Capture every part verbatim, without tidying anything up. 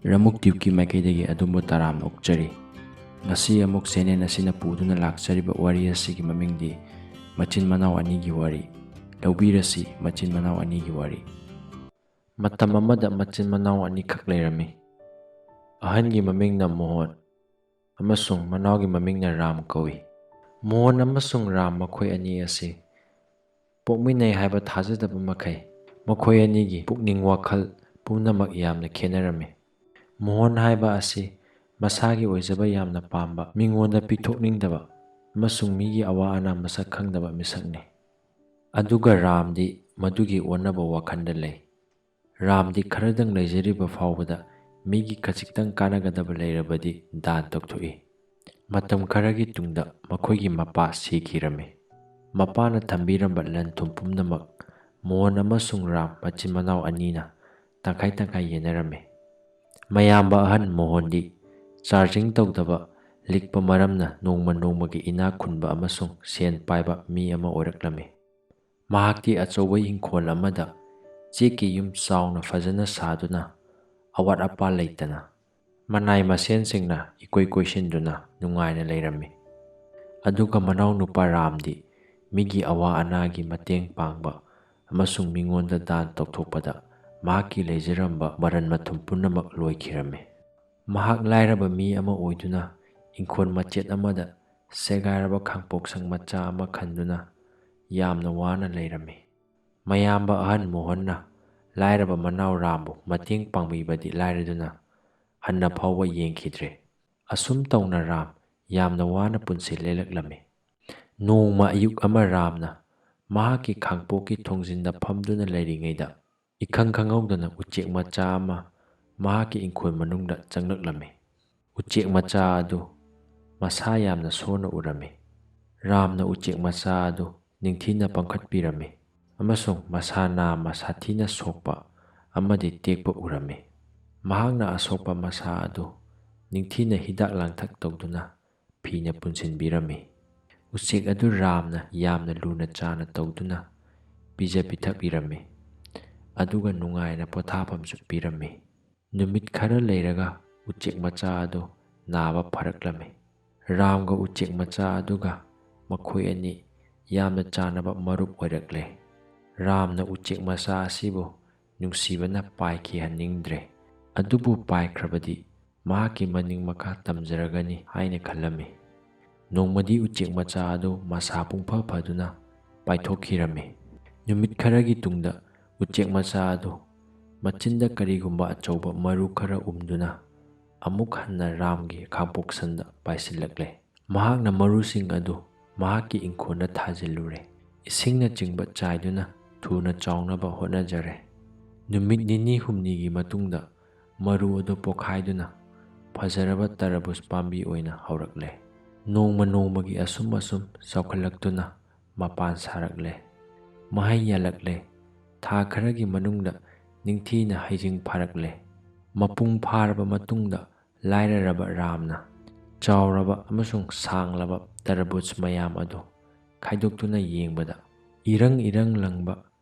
ꯔꯃꯨꯛ ꯇ꯭ꯌꯨꯕꯀꯤ ꯃꯥꯏꯀꯩꯗꯒꯤ ꯑꯗꯣꯝꯕꯨ ꯇꯔꯥꯝꯅ ꯑꯣꯛꯆꯔꯤ꯫ ꯉꯁꯤ ꯑꯃꯨꯛ ꯆꯦꯅꯦꯜ ꯑꯁꯤꯅ ꯄꯨꯗꯨꯅ ꯂꯥꯛꯆꯔꯤꯕ ꯋꯥꯔꯤ ꯑꯁꯤꯒꯤ ꯃꯃꯤꯡꯗꯤ ꯃꯆꯤꯟ ꯃꯅꯥꯎ ꯑꯅꯤꯒꯤ ꯋꯥꯔꯤ꯫ ꯂꯧꯕꯤꯔꯁꯤ ꯃꯆꯤꯟ ꯃꯅꯥꯎ ꯑꯅꯤꯒꯤ ꯋꯥꯔꯤ꯫ ꯃꯇꯝ ꯑꯃꯗ ꯃꯆꯤꯟ ꯃꯅꯥꯎ ꯑꯅꯤꯈꯛ ꯂꯩꯔꯝꯃꯤ꯫ ꯑꯍꯟꯒꯤ ꯃꯃꯤꯡꯅ ꯃꯣꯍꯣꯟ ꯑꯃꯁꯨꯡ ꯃꯅꯥꯎꯒꯤ ꯃꯃꯤꯡꯅ ꯔꯥꯝ ꯀꯧꯏ꯫ ꯃꯣꯍꯣꯟ ꯑꯃꯁꯨꯡ ꯔꯥꯝ ꯃꯈꯣꯏ ꯑꯅꯤ ꯑꯁꯤ ꯄꯣꯛꯃꯤꯟꯅꯩ ꯍꯥꯏꯕ ꯊꯥꯖꯗꯕ ꯃꯈꯩ ꯃꯈꯣꯏ ꯑꯅꯤꯒꯤ ꯄꯨꯛꯅꯤꯡ ꯋꯥꯈꯜ ꯄꯨꯝꯅꯃꯛ ꯌꯥꯝꯅ ꯈꯦꯠꯅꯔꯝꯃꯤ꯫ ꯃꯣꯍꯣꯟ ꯍꯥꯏꯕ ꯑꯁꯤ ꯃꯁꯥꯒꯤ ꯑꯣꯏꯖꯕ ꯌꯥꯝꯅ ꯄꯥꯝꯕ, ꯃꯤꯉꯣꯟꯗ ꯄꯤꯊꯣꯛꯅꯤꯡꯗꯕ ꯑꯃꯁꯨꯡ ꯃꯤꯒꯤ ꯑꯋꯥ ꯑꯅꯥ ꯃꯁꯛ ꯈꯪꯗꯕ ꯃꯤꯁꯛꯅꯤ꯫ ꯑꯗꯨꯒ ꯔꯥꯝꯗꯤ ꯃꯗꯨꯒꯤ ꯑꯣꯟꯅꯕ ꯋꯥꯈꯜꯗ ꯂꯩ꯫ ꯔꯥꯝꯗꯤ ꯈꯔꯗꯪ ꯂꯩꯖꯔꯤꯕ ꯐꯥꯎꯕꯗ ꯃꯤꯒꯤ ꯈꯖꯤꯛꯇꯪ ꯀꯥꯟꯅꯒꯗꯕ ꯂꯩꯔꯕꯗꯤ ꯗꯥꯟ ꯇꯧꯊꯣꯛꯏ꯫ ꯃꯇꯝ ꯈꯔꯒꯤ ꯇꯨꯡꯗ ꯃꯈꯣꯏꯒꯤ ꯃꯄꯥ ꯁꯤꯈꯤꯔꯝꯃꯤ꯫ ꯃꯄꯥꯅ ꯊꯝꯕꯤꯔꯝꯕ ꯂꯟ ꯊꯨꯝ ꯄꯨꯝꯅꯃꯛ ꯃꯣꯍꯟ ꯑꯃꯁꯨꯡ ꯔꯥꯝ ꯃꯆꯤꯟ ꯃꯅꯥꯎ ꯑꯅꯤꯅ ꯇꯪꯈꯥꯏ ꯇꯪꯈꯥꯏ ꯌꯦꯟꯅꯔꯝꯃꯤ꯫ ꯃꯌꯥꯝꯕ ꯑꯍꯟ ꯃꯣꯍꯟꯗꯤ ꯆꯥꯔꯖꯤꯡ ꯇꯧꯗꯕ ꯂꯤꯛꯄ ꯃꯔꯝꯅ ꯅꯣꯡꯃ ꯅꯣꯡꯃꯒꯤ ꯏꯅꯥꯛ ꯈꯨꯟꯕ ꯑꯃꯁꯨꯡ ꯁꯦꯟ ꯄꯥꯏꯕ ꯃꯤ ꯑꯃ ꯑꯣꯏꯔꯛꯂꯝꯃꯤ꯫ ꯃꯍꯥꯛꯇꯤ ꯑꯆꯧꯕ ꯏꯪꯈꯣꯜ ꯑꯃꯗ ꯆꯦꯛꯀꯤ ꯌꯨꯝ ꯆꯥꯎꯅ ꯐꯖꯅ ꯁꯥꯗꯨꯅ ꯑꯋꯥꯠ ꯑꯄꯥ ꯂꯩꯇꯅ ꯃꯅꯥꯏ ꯃꯁꯦꯟꯁꯤꯡꯅ ꯏꯀꯣꯏ ꯀꯣꯏꯁꯤꯟꯗꯨꯅ ꯅꯨꯡꯉꯥꯏꯅ ꯂꯩꯔꯝꯃꯤ꯫ ꯑꯗꯨꯒ ꯃꯅꯥꯎꯅꯨꯄꯥ ꯔꯥꯝꯗꯤ ꯃꯤꯒꯤ ꯑꯋꯥ ꯑꯅꯥꯒꯤ ꯃꯇꯦꯡ ꯄꯥꯡꯕ ꯑꯃꯁꯨꯡ ꯃꯤꯉꯣꯟꯗ ꯗꯥꯟ ꯇꯧꯊꯣꯛꯄꯗ ꯃꯍꯥꯛꯀꯤ ꯂꯩꯖꯔꯝꯕ ꯃꯔꯟ ꯃꯊꯨꯝ ꯄꯨꯝꯅꯃꯛ ꯂꯣꯏꯈꯤꯔꯝꯃꯤ꯫ ꯃꯍꯥꯛ ꯂꯥꯏꯔꯕ ꯃꯤ ꯑꯃ ꯑꯣꯏꯗꯨꯅ ꯏꯪꯈꯣꯜ ꯃꯆꯦꯠ ꯑꯃꯗ ꯁꯦꯒꯥꯏꯔꯕ ꯈꯥꯡꯄꯣꯛꯁꯪ ꯃꯆꯥ ꯑꯃ ꯈꯟꯗꯨꯅ ꯌꯥꯝꯅ ꯋꯥꯅ ꯂꯩꯔꯝꯃꯤ꯫ ꯃꯌꯥꯝꯕ ꯑꯍꯟ ꯃꯣꯍꯟꯅ ꯂꯥꯏꯔꯕ ꯃꯅꯥꯎ ꯔꯥꯝꯕꯨ ꯃꯇꯦꯡ ꯄꯥꯡꯕꯤꯕꯗꯤ ꯂꯥꯏꯔꯗꯨꯅ ꯍꯟꯅ ꯐꯥꯎꯕ ꯌꯦꯡꯈꯤꯗ꯭ꯔꯦ꯫ ꯑꯁꯨꯝ ꯇꯧꯅ ꯔꯥꯝ ꯌꯥꯝꯅ ꯋꯥꯅ ꯄꯨꯟꯁꯤ ꯂꯦꯜꯂꯛꯂꯝꯃꯤ꯫ ꯅꯣꯡꯃ ꯑꯌꯨꯛ ꯑꯃ ꯔꯥꯝꯅ ꯃꯍꯥꯛꯀꯤ ꯈꯥꯡꯄꯣꯛꯀꯤ ꯊꯣꯡꯖꯤꯟꯗ ꯐꯝꯗꯨꯅ ꯂꯩꯔꯤꯉꯩꯗ ꯏꯈꯪ ꯈꯪꯍꯧꯗꯅ ꯎꯆꯦꯛ ꯃꯆꯥ ꯑꯃ ꯃꯍꯥꯛꯀꯤ ꯏꯪꯈꯣꯜ ꯃꯅꯨꯡꯗ ꯆꯪꯂꯛꯂꯝꯃꯤ꯫ ꯎꯆꯦꯛ ꯃꯆꯥ ꯑꯗꯨ ꯃꯁꯥ ꯌꯥꯝꯅ ꯁꯣꯟꯅ ꯎꯔꯝꯃꯤ꯫ ꯔꯥꯝꯅ ꯎꯆꯦꯛ ꯃꯆꯥ ꯑꯗꯨ ꯅꯤꯡꯊꯤꯅ ꯄꯥꯡꯈꯠꯄꯤꯔꯝꯃꯤ ꯑꯃꯁꯨꯡ ꯃꯁꯥ ꯅꯥꯝꯃ ꯁꯥꯊꯤꯅ ꯁꯣꯛꯄ ꯑꯃꯗꯤ ꯇꯦꯛꯄ ꯎꯔꯝꯃꯤ꯫ ꯃꯍꯥꯛꯅ ꯑꯁꯣꯛꯄ ꯃꯁꯥ ꯑꯗꯨ ꯅꯤꯡꯊꯤꯅ ꯍꯤꯗꯥꯛ ꯂꯥꯡꯊꯛ ꯇꯧꯗꯨꯅ ꯐꯤꯅ ꯄꯨꯟꯁꯤꯟꯕꯤꯔꯝꯃꯤ꯫ ꯎꯆꯦꯛ ꯑꯗꯨ ꯔꯥꯝꯅ ꯌꯥꯝꯅ ꯂꯨꯅ ꯆꯥꯅ ꯇꯧꯗꯨꯅ ꯄꯤꯖ ꯄꯤꯊꯛꯄꯤꯔꯝꯃꯤ, ꯑꯗꯨꯒ ꯅꯨꯡꯉꯥꯏꯅ ꯄꯣꯊꯥꯐꯝꯁꯨ ꯄꯤꯔꯝꯃꯤ꯫ ꯅꯨꯃꯤꯠ ꯈꯔ ꯂꯩꯔꯒ ꯎꯆꯦꯛ ꯃꯆꯥ ꯑꯗꯨ ꯅꯥꯕ ꯐꯔꯛꯂꯝꯃꯤ꯫ ꯔꯥꯝꯒ ꯎꯆꯦꯛ ꯃꯆꯥ ꯑꯗꯨꯒ ꯃꯈꯣꯏ ꯑꯅꯤ ꯌꯥꯝꯅ ꯆꯥꯟꯅꯕ ꯃꯔꯨꯞ ꯑꯣꯏꯔꯛꯂꯦ꯫ ꯔꯥꯝꯅ ꯎꯆꯦꯛ ꯃꯆꯥ ꯑꯁꯤꯕꯨ ꯅꯨꯡꯁꯤꯕꯅ ꯄꯥꯏꯈꯤꯍꯟꯅꯤꯡꯗ꯭ꯔꯦ꯫ ꯑꯗꯨꯕꯨ ꯄꯥꯏꯈ꯭ꯔꯕꯗꯤ ꯃꯍꯥꯛꯀꯤ ꯃꯅꯤꯡ ꯃꯈꯥ ꯇꯝꯖꯔꯒꯅꯤ ꯍꯥꯏꯅ ꯈꯜꯂꯝꯃꯤ꯫ ꯅꯣꯡꯃꯗꯤ ꯎꯆꯦꯛ ꯃꯆꯥ ꯑꯗꯨ ꯃꯁꯥ ꯄꯨꯡꯐ ꯐꯗꯨꯅ ꯄꯥꯏꯊꯣꯛꯈꯤꯔꯝꯃꯤ꯫ ꯅꯨꯃꯤꯠ ꯈꯔꯒꯤ ꯇꯨꯡꯗ ꯎꯆꯦꯛ ꯃꯆꯥ ꯑꯗꯨ ꯃꯆꯤꯟꯗ ꯀꯔꯤꯒꯨꯝꯕ ꯑꯆꯧꯕ ꯃꯔꯨ ꯈꯔ ꯎꯝꯗꯨꯅ ꯑꯃꯨꯛ ꯍꯟꯅ ꯔꯥꯝꯒꯤ ꯈꯥꯡꯄꯣꯛꯁꯟꯗ ꯄꯥꯏꯁꯤꯜꯂꯛꯂꯦ꯫ ꯃꯍꯥꯛꯅ ꯃꯔꯨꯁꯤꯡ ꯑꯗꯨ ꯃꯍꯥꯛꯀꯤ ꯏꯪꯈꯣꯜꯗ ꯊꯥꯖꯤꯜꯂꯨꯔꯦ꯫ ꯏꯁꯤꯡꯅꯆꯤꯡꯕ ꯆꯥꯏꯗꯨꯅ ꯊꯨꯅ ꯆꯥꯎꯅꯕ ꯍꯣꯠꯅꯖꯔꯦ꯫ ꯅꯨꯃꯤꯠ ꯅꯤꯅꯤ ꯍꯨꯝꯅꯤꯒꯤ ꯃꯇꯨꯡꯗ ꯃꯔꯨ ꯑꯗꯨ ꯄꯣꯈꯥꯏꯗꯨꯅ ꯐꯖꯔꯕ ꯇꯔꯕꯨꯖ ꯄꯥꯝꯕꯤ ꯑꯣꯏꯅ ꯍꯧꯔꯛꯂꯦ꯫ ꯅꯣꯡꯃ ꯅꯣꯡꯃꯒꯤ ꯑꯁꯨꯝ ꯑꯁꯨꯝ ꯆꯥꯎꯈꯠꯂꯛꯇꯨꯅ ꯃꯄꯥꯟ ꯁꯥꯔꯛꯂꯦ꯫ ꯃꯍꯩ ꯌꯥꯜꯂꯛꯂꯦ꯫ ꯊꯥ ꯈꯔꯒꯤ ꯃꯅꯨꯡꯗ ꯅꯤꯡꯊꯤꯅ ꯍꯩꯖꯤꯡ ꯐꯥꯔꯛꯂꯦ꯫ ꯃꯄꯨꯡ ꯐꯥꯔꯕ ꯃꯇꯨꯡꯗ ꯂꯥꯏꯔꯔꯕ ꯔꯥꯝꯅ ꯆꯥꯎꯔꯕ ꯑꯃꯁꯨꯡ ꯁꯥꯡꯂꯕ ꯇꯔꯕꯨꯖ ꯃꯌꯥꯝ ꯑꯗꯨ ꯈꯥꯏꯗꯣꯛꯇꯨꯅ ꯌꯦꯡꯕꯗ, ꯏꯔꯪ ꯏꯔꯪ ꯂꯪꯕ,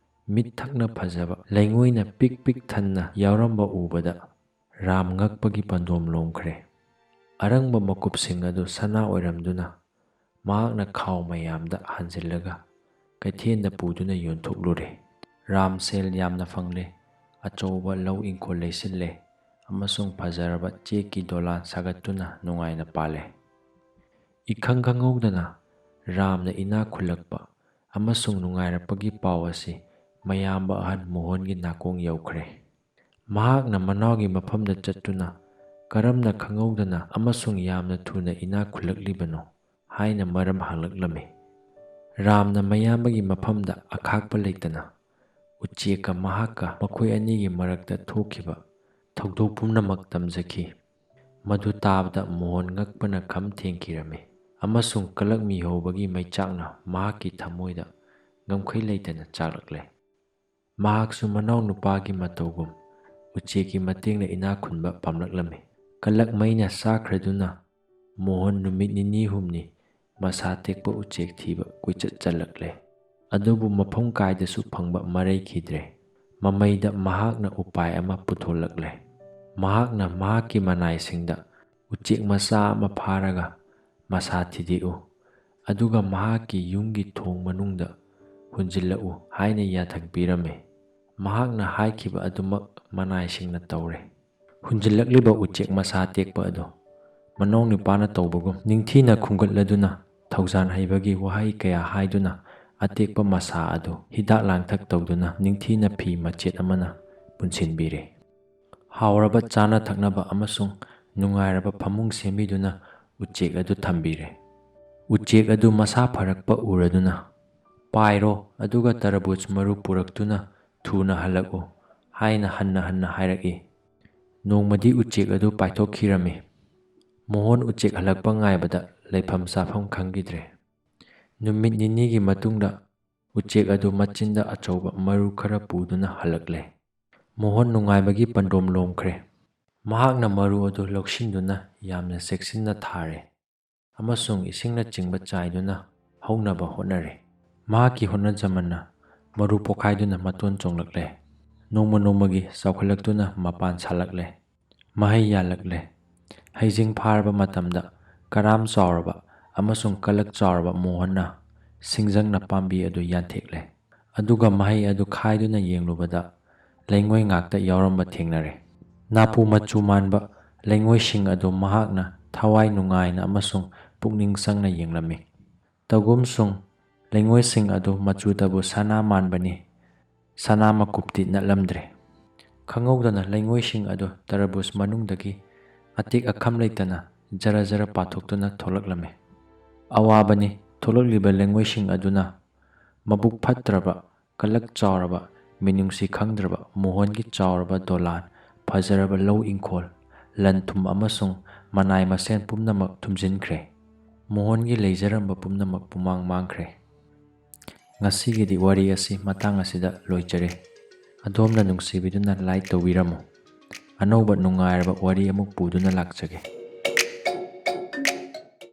ꯃꯤꯠ ꯊꯛꯅ ꯐꯖꯕ ꯂꯩꯉꯣꯏꯅ ꯄꯤꯛ ꯄꯤꯛ ꯊꯟꯅ ꯌꯥꯎꯔꯝꯕ ꯎꯕꯗ ꯔꯥꯝ ꯉꯛꯄꯒꯤ ꯄꯥꯟꯗꯣꯝ ꯂꯣꯝꯈ꯭ꯔꯦ꯫ ꯑꯔꯪꯕ ꯃꯀꯨꯞꯁꯤꯡ ꯑꯗꯨ ꯁꯅꯥ ꯑꯣꯏꯔꯝꯗꯨꯅ ꯃꯍꯥꯛꯅ ꯈꯥꯎ ꯃꯌꯥꯝꯗ ꯍꯥꯟꯖꯤꯜꯂꯒ ꯀꯩꯊꯦꯜꯗ ꯄꯨꯗꯨꯅ ꯌꯣꯟꯊꯣꯛꯂꯨꯔꯦ꯫ ꯔꯥꯝ ꯁꯦꯜ ꯌꯥꯝꯅ ꯐꯪꯂꯦ, ꯑꯆꯧꯕ ꯂꯧ ꯏꯪꯈꯣꯜ ꯂꯩꯁꯤꯜꯂꯦ ꯑꯃꯁꯨꯡ ꯐꯖꯔꯕ ꯆꯦꯛꯀꯤ ꯗꯣꯂꯥꯟ ꯁꯥꯒꯠꯇꯨꯅ ꯅꯨꯡꯉꯥꯏꯅ ꯄꯥꯜꯂꯦ꯫ ꯏꯈꯪ ꯈꯪꯍꯧꯗꯅ ꯔꯥꯝꯅ ꯏꯅꯥꯛ ꯈꯨꯜꯂꯛꯄ ꯑꯃꯁꯨꯡ ꯅꯨꯡꯉꯥꯏꯔꯛꯄꯒꯤ ꯄꯥꯎ ꯑꯁꯤ ꯃꯌꯥꯝꯕ ꯑꯍꯟ ꯃꯣꯍꯟꯒꯤ ꯅꯥꯀꯣꯡ ꯌꯧꯈ꯭ꯔꯦ꯫ ꯃꯍꯥꯛꯅ ꯃꯅꯥꯎꯒꯤ ꯃꯐꯝꯗ ꯆꯠꯇꯨꯅ ꯀꯔꯝꯅ ꯈꯪꯍꯧꯗꯅ ꯑꯃꯁꯨꯡ ꯌꯥꯝꯅ ꯊꯨꯅ ꯏꯅꯥꯛ ꯈꯨꯜꯂꯛꯂꯤꯕꯅꯣ ꯍꯥꯏꯅ ꯃꯔꯝ ꯍꯪꯂꯛꯂꯝꯃꯤ꯫ ꯔꯥꯝꯅ ꯃꯌꯥꯝꯕꯒꯤ ꯃꯐꯝꯗ ꯑꯈꯥꯛꯄ ꯂꯩꯇꯅ ꯎꯆꯦꯛꯀ ꯃꯍꯥꯛꯀ ꯃꯈꯣꯏ ꯑꯅꯤꯒꯤ ꯃꯔꯛꯇ ꯊꯣꯛꯈꯤꯕ ꯊꯧꯗꯣꯛ ꯄꯨꯝꯅꯃꯛ ꯇꯝꯖꯈꯤ꯫ ꯃꯗꯨ ꯇꯥꯕꯗ ꯃꯣꯍꯟ ꯉꯛꯄꯅ ꯈꯝ ꯊꯦꯡꯈꯤꯔꯝꯃꯤ ꯑꯃꯁꯨꯡ ꯀꯂꯛ ꯃꯤꯍꯧꯕꯒꯤ ꯃꯩꯆꯥꯛꯅ ꯃꯍꯥꯛꯀꯤ ꯊꯃꯣꯏꯗ ꯉꯝꯈꯩ ꯂꯩꯇꯅ ꯆꯥꯛꯂꯛꯂꯦ꯫ ꯃꯍꯥꯛꯁꯨ ꯃꯅꯥꯎ ꯅꯨꯄꯥꯒꯤ ꯃꯇꯧꯒꯨꯝ ꯎꯆꯦꯛꯀꯤ ꯃꯇꯦꯡꯅ ꯏꯅꯥꯛ ꯈꯨꯟꯕ ꯄꯥꯝꯂꯛꯂꯝꯃꯤ꯫ ꯀꯂꯛ ꯃꯩꯅ ꯆꯥꯛꯈ꯭ꯔꯗꯨꯅ ꯃꯣꯍꯟ ꯅꯨꯃꯤꯠ ꯅꯤꯅꯤ ꯍꯨꯝꯅꯤ ꯃꯁꯥ ꯇꯦꯛꯄ ꯎꯆꯦꯛ ꯊꯤꯕ ꯀꯣꯏꯆꯠ ꯆꯠꯂꯛꯂꯦ꯫ ꯑꯗꯨꯕꯨ ꯃꯐꯝ ꯀꯥꯏꯗꯁꯨ ꯐꯪꯕ ꯃꯔꯩꯈꯤꯗ꯭ꯔꯦ꯫ ꯃꯃꯩꯗ ꯃꯍꯥꯛꯅ ꯎꯄꯥꯏ ꯑꯃ ꯄꯨꯊꯣꯛꯂꯛꯂꯦ꯫ ꯃꯍꯥꯛꯅ ꯃꯍꯥꯛꯀꯤ ꯃꯅꯥꯏꯁꯤꯡꯗ "ꯎꯆꯦꯛ ꯃꯆꯥ ꯑꯃ ꯐꯥꯔꯒ ꯃꯁꯥ ꯊꯤꯗꯦꯛꯎ, ꯑꯗꯨꯒ ꯃꯍꯥꯛꯀꯤ ꯌꯨꯝꯒꯤ ꯊꯣꯡ ꯃꯅꯨꯡꯗ ꯍꯨꯟꯖꯤꯜꯂꯛꯎ" ꯍꯥꯏꯅ ꯌꯥꯊꯪ ꯄꯤꯔꯝꯃꯤ꯫ ꯃꯍꯥꯛꯅ ꯍꯥꯏꯈꯤꯕ ꯑꯗꯨꯃꯛ ꯃꯅꯥꯏꯁꯤꯡꯅ ꯇꯧꯔꯦ꯫ ꯍꯨꯟꯖꯤꯜꯂꯛꯂꯤꯕ ꯎꯆꯦꯛ ꯃꯁꯥ ꯇꯦꯛꯄ ꯑꯗꯨ ꯃꯅꯥꯎ ꯅꯨꯄꯥꯅ ꯇꯧꯕꯒꯨꯝ ꯅꯤꯡꯊꯤꯅ ꯈꯨꯝꯒꯠꯂꯗꯨꯅ, ꯊꯧꯖꯥꯜ ꯍꯩꯕꯒꯤ ꯋꯥꯍꯩ ꯀꯌꯥ ꯍꯥꯏꯗꯨꯅ, ꯑꯇꯦꯛꯄ ꯃꯁꯥ ꯑꯗꯨ ꯍꯤꯗꯥꯛ ꯂꯥꯡꯊꯛ ꯇꯧꯗꯨꯅ ꯅꯤꯡꯊꯤꯅ ꯐꯤ ꯃꯆꯦꯠ ꯑꯃꯅ ꯄꯨꯟꯁꯤꯟꯕꯤꯔꯦ꯫ ꯍꯥꯎꯔꯕ ꯆꯥꯅ ꯊꯛꯅꯕ ꯑꯃꯁꯨꯡ ꯅꯨꯡꯉꯥꯏꯔꯕ ꯐꯃꯨꯡ ꯁꯦꯝꯕꯤꯗꯨꯅ ꯎꯆꯦꯛ ꯑꯗꯨ ꯊꯝꯕꯤꯔꯦ꯫ ꯎꯆꯦꯛ ꯑꯗꯨ ꯃꯁꯥ ꯐꯔꯛꯄ ꯎꯔꯗꯨꯅ, "ꯄꯥꯏꯔꯣ, ꯑꯗꯨꯒ ꯇꯔꯕꯨꯖ ꯃꯔꯨ ꯄꯨꯔꯛꯇꯨꯅ ꯊꯨꯅ ꯍꯜꯂꯛꯎ" ꯍꯥꯏꯅ ꯍꯟꯅ ꯍꯟꯅ ꯍꯥꯏꯔꯛꯏ꯫ ꯅꯣꯡꯃꯗꯤ ꯎꯆꯦꯛ ꯑꯗꯨ ꯄꯥꯏꯊꯣꯛꯈꯤꯔꯝꯃꯤ꯫ ꯃꯣꯍꯟ ꯎꯆꯦꯛ ꯍꯜꯂꯛꯄ ꯉꯥꯏꯕꯗ ꯂꯩꯐꯝ ꯆꯥꯐꯝ ꯈꯪꯈꯤꯗ꯭ꯔꯦ꯫ ꯅꯨꯃꯤꯠ ꯅꯤꯅꯤꯒꯤ ꯃꯇꯨꯡꯗ ꯎꯆꯦꯛ ꯑꯗꯨ ꯃꯆꯤꯟꯗ ꯑꯆꯧꯕ ꯃꯔꯨ ꯈꯔ ꯄꯨꯗꯨꯅ ꯍꯜꯂꯛꯂꯦ꯫ ꯃꯣꯍꯟ ꯅꯨꯡꯉꯥꯏꯕꯒꯤ ꯄꯟꯗ꯭ꯔꯣꯝ ꯂꯣꯝꯈ꯭ꯔꯦ꯫ ꯃꯍꯥꯛꯅ ꯃꯔꯨ ꯑꯗꯨ ꯂꯧꯁꯤꯟꯗꯨꯅ ꯌꯥꯝꯅ ꯆꯦꯛꯁꯤꯟꯅ ꯊꯥꯔꯦ ꯑꯃꯁꯨꯡ ꯏꯁꯤꯡꯅꯆꯤꯡꯕ ꯆꯥꯏꯗꯨꯅ ꯍꯧꯅꯕ ꯍꯣꯠꯅꯔꯦ꯫ ꯃꯍꯥꯛꯀꯤ ꯍꯣꯠꯅꯖꯃꯟꯅ ꯃꯔꯨ ꯄꯣꯛꯈꯥꯏꯗꯨꯅ ꯃꯇꯣꯟ ꯆꯣꯡꯂꯛꯂꯦ꯫ ꯅꯣꯡꯃ ꯅꯣꯡꯃꯒꯤ ꯆꯥꯎꯈꯠꯂꯛꯇꯨꯅ ꯃꯄꯥꯟ ꯁꯥꯠꯂꯛꯂꯦ꯫ ꯃꯍꯩ ꯌꯥꯜꯂꯛꯂꯦ꯫ ꯍꯩꯖꯤꯡ ꯐꯥꯔꯕ ꯃꯇꯝꯗ ꯀꯔꯥꯝ ꯆꯥꯎꯔꯕ ꯑꯃꯁꯨꯡ ꯀꯂꯛ ꯆꯥꯎꯔꯕ ꯃꯣꯍꯟꯅ ꯁꯤꯡꯖꯪꯅ ꯄꯥꯝꯕꯤ ꯑꯗꯨ ꯌꯥꯟꯊꯦꯛꯂꯦ꯫ ꯑꯗꯨꯒ ꯃꯍꯩ ꯑꯗꯨ ꯈꯥꯏꯗꯨꯅ ꯌꯦꯡꯂꯨꯕꯗ ꯂꯩꯉꯣꯏ ꯉꯥꯛꯇ ꯌꯥꯎꯔꯝꯕ ꯊꯦꯡꯅꯔꯦ꯫ ꯅꯥꯄꯨ ꯃꯆꯨ ꯃꯥꯟꯕ ꯂꯩꯉꯣꯏꯁꯤꯡ ꯑꯗꯨ ꯃꯍꯥꯛꯅ ꯊꯋꯥꯏ ꯅꯨꯡꯉꯥꯏꯅ ꯑꯃꯁꯨꯡ ꯄꯨꯛꯅꯤꯡ ꯆꯪꯅ ꯌꯦꯡꯂꯝꯃꯤ꯫ ꯇꯧꯒꯨꯝꯁꯨꯡ ꯂꯩꯉꯣꯏꯁꯤꯡ ꯑꯗꯨ ꯃꯆꯨꯗꯕꯨ ꯁꯅꯥ ꯃꯥꯟꯕꯅꯤ, ꯁꯅꯥ ꯃꯀꯨꯞꯇꯤ ꯅꯠꯂꯝꯗ꯭ꯔꯦ꯫ ꯈꯪꯍꯧꯗꯅ ꯂꯩꯉꯣꯏꯁꯤꯡ ꯑꯗꯨ ꯇꯔꯕꯨꯖ ꯃꯅꯨꯡꯗꯒꯤ ꯑꯇꯦꯛ ꯑꯈꯝ ꯂꯩꯇꯅ ꯖꯔ ꯖꯔ ꯄꯥꯊꯣꯛꯇꯨꯅ ꯊꯣꯛꯂꯛꯂꯝꯃꯤ꯫ ꯑꯋꯥꯕꯅꯤ, ꯊꯣꯛꯂꯛꯂꯤꯕ ꯂꯩꯉꯣꯏꯁꯤꯡ ꯑꯗꯨꯅ ꯃꯕꯨꯛ ꯐꯠꯇ꯭ꯔꯕ, ꯀꯂꯛ ꯆꯥꯎꯔꯕ, ꯃꯤꯅꯨꯡꯁꯤ ꯈꯪꯗ꯭ꯔꯕ ꯃꯣꯍꯟꯒꯤ ꯆꯥꯎꯔꯕ ꯗꯣꯂꯥꯟ, ꯐꯖꯔꯕ ꯂꯧ ꯏꯪꯈꯣꯜ, ꯂꯟ ꯊꯨꯝ ꯑꯃꯁꯨꯡ ꯃꯅꯥꯏ ꯃꯁꯦꯟ ꯄꯨꯝꯅꯃꯛ ꯊꯨꯝꯖꯤꯟꯈ꯭ꯔꯦ꯫ ꯃꯣꯍꯟꯒꯤ ꯂꯩꯖꯔꯝꯕ ꯄꯨꯝꯅꯃꯛ ꯄꯨꯃꯥꯡ ꯃꯥꯡꯈ꯭ꯔꯦ꯫ ꯉꯁꯤꯒꯤꯗꯤ ꯋꯥꯔꯤ ꯑꯁꯤ ꯃꯇꯥꯡ ꯑꯁꯤꯗ ꯂꯣꯏꯖꯔꯦ꯫ ꯑꯗꯣꯝꯅ ꯅꯨꯡꯁꯤꯕꯤꯗꯨꯅ like ꯇꯧꯕꯤꯔꯝꯃꯨ꯫ ꯑꯅꯧꯕ ꯅꯨꯡꯉꯥꯏꯔꯕ ꯋꯥꯔꯤ ꯑꯃꯨꯛ ꯄꯨꯗꯨꯅ ꯂꯥꯛꯆꯒꯦ꯫